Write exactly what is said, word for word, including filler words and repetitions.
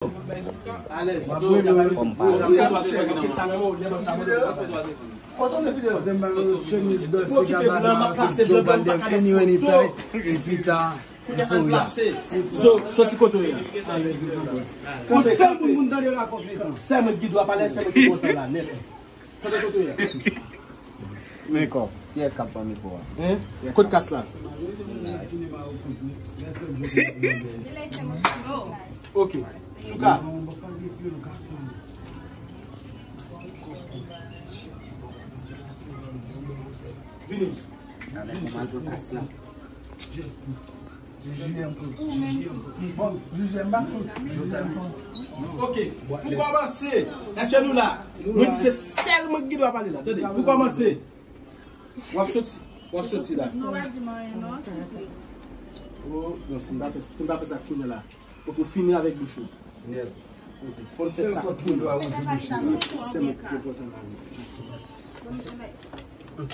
Kòm pa. Kote m ba yo chemiz dòse, gabana, Joe Biden, anyway, anytime, epi ta, euphoria. So, soti kote w ye a. Yon sèl moun pou n tande la, konplikan. Sèl mwen ki dwa pale, sèl mwen ki kontan la, nèt. Kote kote w ye a? Men kò. Kiyès k ap pran mikwo a? Hein? Kot kas la? Ok. Souka. Vini. Avèk yon malpropte la. Ok. Pou kòmanse, èske nou la? Mwen di se sèl mwen ki dwa pale la. Tande, pou kòmanse. W ap soti. W ap soti la. Non, pa di m anyen, non. Oh, non, si m pa fè, si m pa fè sa kounye a la. Fòk ou fini avèk bouch ou. Nèt. Ok. Fò n fè sa kounye a. Se mwen ki enpòtan la. Ok.